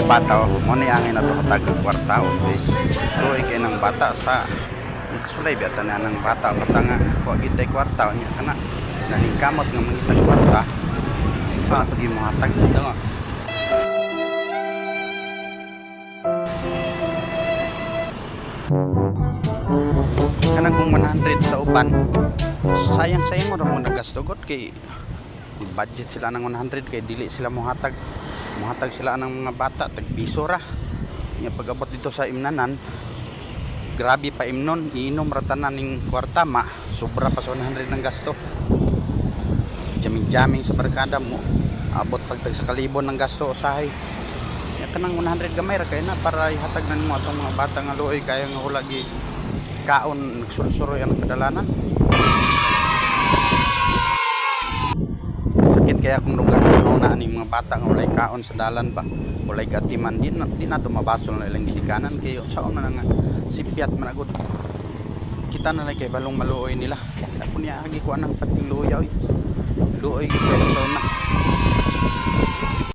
Bata oh, mo ni angay na to hatag og kwarta oh. Luoy kay ng bata sa sulay biya tanan ng bata bata nga wa gitay kwarta nya kana naningkamot nga mangitag kwarta pa pag mohatag dito nga. Kanang kung 100 sa uban, sayang sayang mo ra mo nagasto god kay budget sila ng 100 kay dili sila mohatag. Mohatag sila ng mga bata tag piso ra. Nya pag-abot dito sa imnanan, grabe pa imnon, iinom ra tanan ning kwarta ma sobra pa sa 100 ng gasto. Jamming jamming sa barkada mo, abot pagtag sa kalibon ng gasto usahay. Nya kanang 100 gamay ra kay na para ihatag na nimo atong mga bata nga luoy kaya nga wala gi kaon, nagsursuroy ang kadalanan. Sakit kaya kung lugar no na aning mga bata nga walay kaon sa dalan ba, walay gatiman, di na mabasol na ilang gidikanan kay sa man nga sipyat man agud. Kita na lang kay balong maluoy nila. Ako niya agi ko anang pating luoy oy. Luoy gid kayo sa una.